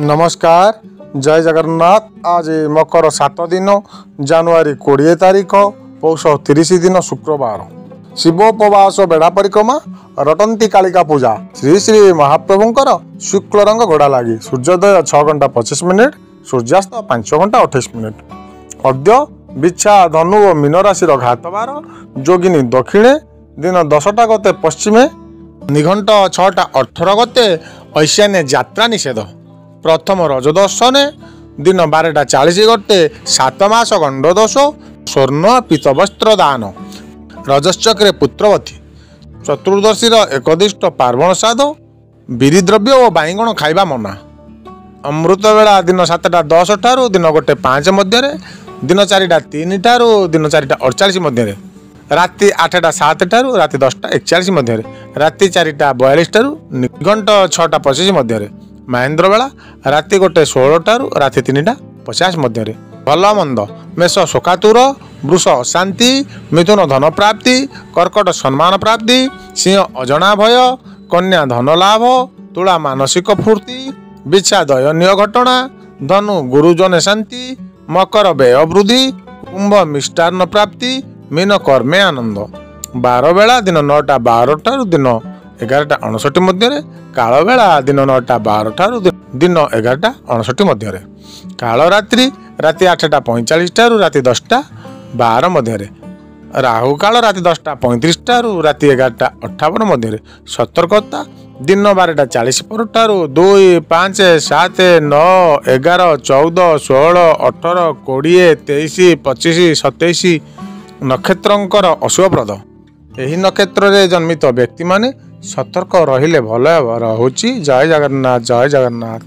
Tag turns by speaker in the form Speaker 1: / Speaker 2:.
Speaker 1: ନମସ୍କାର, ଜୟ ଜଗନ୍ନାଥ। ଆଜି ମକର 7 ଦିନ, ଜାନୁଆରୀ 20 ତାରିଖ, ପୌଷ 30 ଦିନ, ଶୁକ୍ରବାର। ଶିବ ଉପବାସ, ବେଢ଼ା ପରିକ୍ରମା, ରଟନ୍ତି କାଳିକା ପୂଜା। ଶ୍ରୀ ଶ୍ରୀ ମହାପ୍ରଭୁଙ୍କର ଶୁକ୍ଳ ରଙ୍ଗ ଘୋଡ଼ା ଲାଗି। ସୂର୍ଯ୍ୟୋଦୟ 6 ଘଣ୍ଟା 25 ମିନିଟ୍, ସୂର୍ଯ୍ୟାସ୍ତ 5 ଘଣ୍ଟା 28 ମିନିଟ୍। ଅଦ୍ୟ ବିଛା, ଧନୁ ଓ ମୀନ ରାଶିର ଘାତବାର। ଯୋଗିନୀ ଦକ୍ଷିଣେ, ଦିନ 10ଟା ଗତେ ପଶ୍ଚିମେ, ନିଘଣ୍ଟ 6ଟା 18 ଗତେ ଐଶାନ୍ୟ ଯାତ୍ରା ନିଷେଧ। ପ୍ରଥମ ରଜ ଦର୍ଶନେ, ଦିନ 12ଟା 40 ଗତେ 7 ମାସ ଗଣ୍ଡଦୋଷ, ସ୍ୱର୍ଣ୍ଣ ପୀତବସ୍ତ୍ର ଦାନ। ରଜଶ୍ଚକ୍ରେ ପୁତ୍ରବତୀ। ଚତୁର୍ଦଶୀର ଏକଦିଷ୍ଟ ପାର୍ବଣ ସାଧ। ବିରି ଦ୍ରବ୍ୟ ଓ ବାଇଗଣ ଖାଇବା ମନା। ଅମୃତ ବେଳା ଦିନ 7ଟା 10 ଠାରୁ ଦିନ 1 5 ମଧ୍ୟରେ, ଦିନ 4ଟା 3 ଠାରୁ ଦିନ 4ଟା 48 ମଧ୍ୟରେ, ରାତି 8ଟା 7 ଠାରୁ ରାତି 10ଟା 41 ମଧ୍ୟରେ, ରାତି 4ଟା 42 ଠାରୁ ନିଘଣ୍ଟ 6ଟା 25 ମଧ୍ୟରେ। ମହେନ୍ଦ୍ର ବେଳା ରାତି 1 16 ଠାରୁ ରାତି 3ଟା 50 ମଧ୍ୟରେ। ଭଲ ମନ୍ଦ: ମେଷ ଶୋକାତୁର, ବୃଷ ଅଶାନ୍ତି, ମିଥୁନ ଧନ ପ୍ରାପ୍ତି, କର୍କଟ ସମ୍ମାନ ପ୍ରାପ୍ତି, ସିଂହ ଅଜଣା ଭୟ, କନ୍ୟା ଧନ ଲାଭ, ତୁଳା ମାନସିକ ଫୂର୍ତ୍ତି, ବିଛା ଦୟନୀୟ ଘଟଣା, ଧନୁ ଗୁରୁଜନେ ଶାନ୍ତି, ମକର ବ୍ୟୟ ବୃଦ୍ଧି, କୁମ୍ଭ ମିଷ୍ଟାନ୍ନ ପ୍ରାପ୍ତି, ମୀନ କର୍ମେ ଆନନ୍ଦ। ବାର ବେଳା ଦିନ 9ଟା 12 ଠାରୁ ଦିନ 11ଟା 59 ମଧ୍ୟରେ, କାଳ ବେଳା ଦିନ 9ଟା 12 ଠାରୁ ଦିନ 11ଟା 59 ମଧ୍ୟରେ, କାଳ ରାତ୍ରି ରାତି 8ଟା 45 ଠାରୁ ରାତି 10ଟା 12 ମଧ୍ୟରେ, ରାହୁ କାଳ ରାତି 10ଟା 35 ଠାରୁ ରାତି 11ଟା 58 ମଧ୍ୟରେ। ସତର୍କତା: ଦିନ 12ଟା 40 ପରଠାରୁ 2, 5, 7, 9, 11, 14, 16, 18, 20, 23, 25, 27 ନକ୍ଷତ୍ରଙ୍କର ଅଶୁଭପ୍ରଦ। ଏହି ନକ୍ଷତ୍ରରେ ଜନ୍ମିତ ବ୍ୟକ୍ତିମାନେ ସତର୍କ ରହିଲେ ଭଲ ହେବ। ରହୁଛି, ଜୟ ଜଗନ୍ନାଥ, ଜୟ ଜଗନ୍ନାଥ।